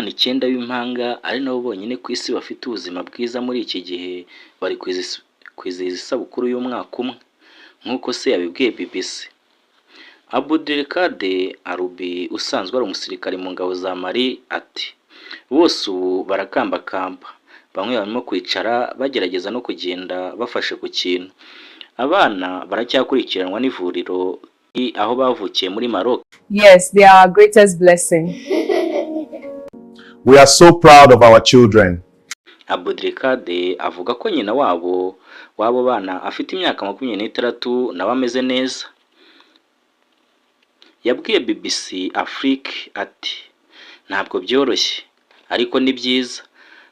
Abana icyenda b'impanga ari nabo bonyine ku isi bafite ubuzima bwiza muri iki gihe bari kwizihiza isabukuru y'umwaka umwe, nk'uko se yabibwiye BBC. Abdelkader Aroubi usanzwe ari umusirikare mu ngabo za Mali ati: "Bose ubu barakambakamba, bamwe barimo kwicara, bagerageza no kugenda bafashe ku kintu. Abana baracyakurikiranwa n'ivuriro aho bavukiye muri Maroc." Yes, they are our greatest blessing. We are so proud of our children. Abdelkader avuga ko nyina wabo w'abo bana afite imyaka 26 nawe ameze neza. Yabwiye BBC Afrique ati: "Ntabwo byoroshye ariko ni byiza.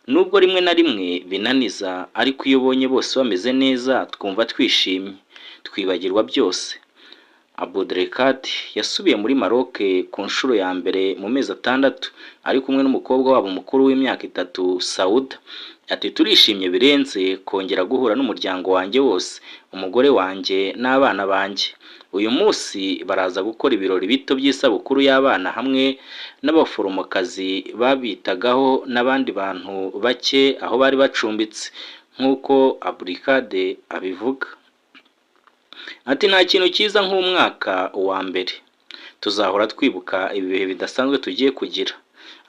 Nubwo rimwe na rimwe binaniza, ariko iyo ubonye bose bameze neza twumva twishimye, twibagirwa byose." Abdelkader yasubiye muri Maroc ku nshuro ya mbere mu mezi 6 ari kumwe n'umukobwa wabo mukuru w'imyaka 3, Sauda. Ati: "Turishimye birenze kongera guhura n'umuryango wanjye wose, umugore wanjye n'abana banjye. Uyu munsi baraza gukora ibirori bito by'isabukuru y'abana hamwe n'abaforomokazi babitagaho n'abandi bantu bake aho bari bacumbitse", nk'uko Abdelkader abivuga. Ati: "Nta kintu cyiza nk'umwaka wa mbere. Tuzahora twibuka ibi bihe bidasanzwe tugiye kugira."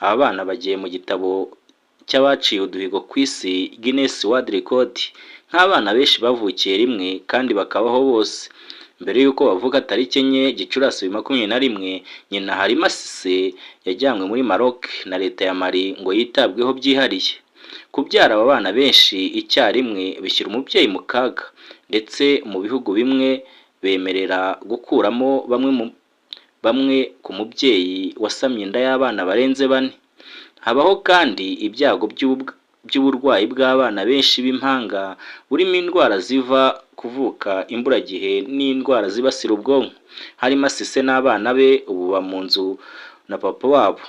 Aba bana bagiye mu gitabo cy'abaciye uduhigo ku isi, Guinness World Record, nk'abana benshi bavukiye rimwe kandi bakabaho bose. Mbere y'uko bavuka tariki 4 Gicurasi 2021, nyina Halima Cissé yajyanywe muri Maroc na leta ya Mali ngo yitabweho byihariye. Kubyara aba bana benshi icyarimwe bishyira umubyeyi mu kaga, ndetse mu bihugu bimwe bemerera gukuramo bamwe ku mubyeyi wasamye inda y'abana barenze bane. Habaho kandi ibyago by'uburwayi bw'abana benshi b'impanga burimo indwara ziva kuvuka imburagihe n'indwara zibasira ubwonko. Halima Cissé n'abana be ubu baba mu nzu na papa wabo,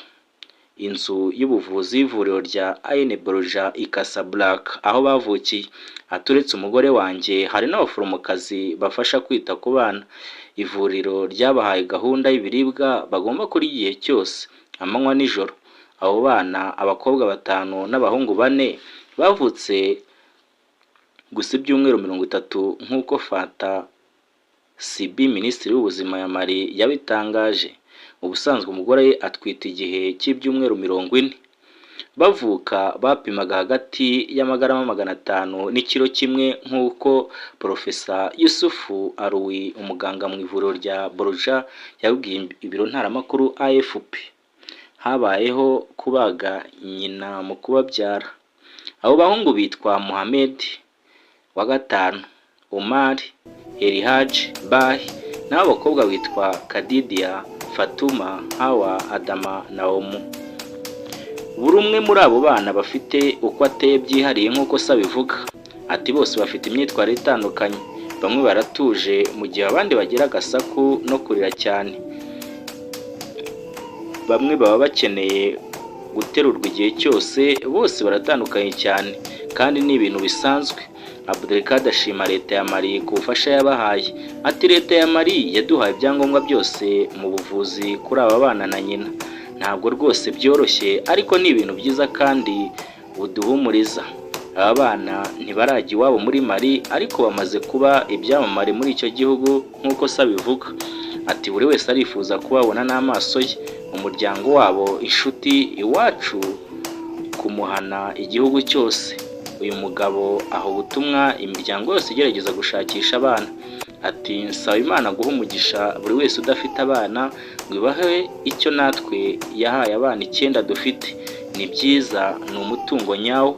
inzu y'ubuvuzi y'ivuriro rya Ain Bordja i Casablanca aho bavukiye. Ati: "Uretse umugore wanjye hari n'abaforomokazi bafasha kwita ku bana. Ivuriro ryabahaye gahunda y'ibiribwa bagomba kurya igihe cyose, amanywa n'ijoro." Abo bana, abakobwa batanu n'abahungu bane, bavutse gusa ibyumweru 30 nk'uko Fanta Siby, Minisitiri w'Ubuzima ya Mali, yabitangaje. Ubusanzwe umugore atwita igihe cy'ibyumweru 40. Bavuka bapimaga hagati y'amagarama 500 n'ikiro kimwe, nk'uko Porofesa Youssouf Aloui, umuganga mu ivuriro rya Bordja, yabwiye ibiro ntaramakuru AFP. Habayeho kubaga nyina mu kubabyara. Abo bahungu bitwa Mohamed wa gatanu, Omar, Elhadj Bah, naho abakobwa bitwa Kadidia, Fatuma, Hawa, Adama na Oumou. Buri umwe muri abo bana bafite uko ateye byihariye, nk'uko se abivuga. Ati: "Bose bafite imyitwarire itandukanye. Bamwe baratuje mu gihe abandi bagira agasaku no kurira cyane. Bamwe baba bakeneye guterurwa igihe cyose. Bose baratandukanye cyane kandi ni ibintu bisanzwe." Abdelkader ashima leta ya Mali ku bufasha yabahaye. Ati: "Leta ya Mali yaduhaye ibyangombwa byose mu buvuzi kuri aba bana na nyina. Ntabwo rwose byoroshye ariko ni ibintu byiza kandi buduhumuriza." Aba bana ntibarajya iwabo muri Mali ariko bamaze kuba ibyamamare muri icyo gihugu, nk'uko se abivuga. Ati: "Buri wese arifuza kubabona n'amaso ye, umuryango wabo, inshuti, iwacu kumuhana, igihugu cyose." Uyu mugabo aha ubutumwa imiryango yose igerageza gushakisha abana. Ati: "Nsaba Imana guha umugisha buri wese udafite abana ngo ibahe icyo natwe yahaye abana icyenda dufite. Ni byiza, ni umutungo nyawo."